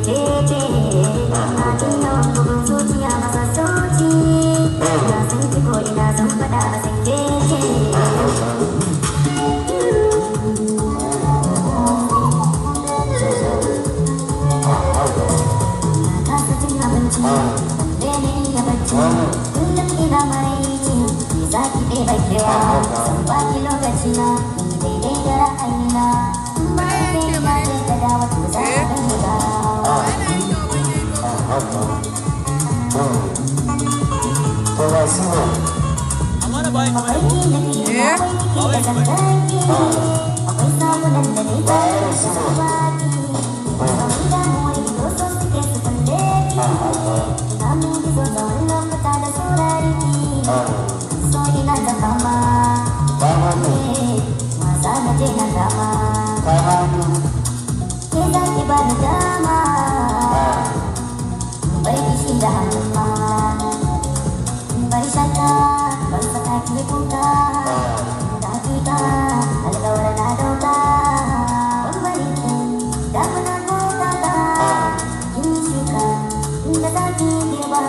Ke ce. Na jin yawan bugun zuciya masa sauci. Na san ki ko ina zan faɗa a san ke ce. Na kasa cin abinci, daina iya bacci. Kullum ina maraici, ki za ki ɗeba kewa. Zan baki lokaci na, ni daidai da ra'ayina. In ba ke na je ka dawo, to za a gani gawa. Mafarki na ke na wai nake da zanganki. Akwai samunan da ni tare da su baki. Wani damuwar ido so suke su kalle ki. Ina min gizo tsawon lokuta da saurari ki. So ina ta fama. Wasa na je na dama. Ke za ki bani dama. Bar kishi da hannuma. Bar shakka, ban saka ki kuka. Da hakika, alƙawar na dauka. Ban bari ki, damuna ko kaka. Kin yi shuka, inda za ki girba.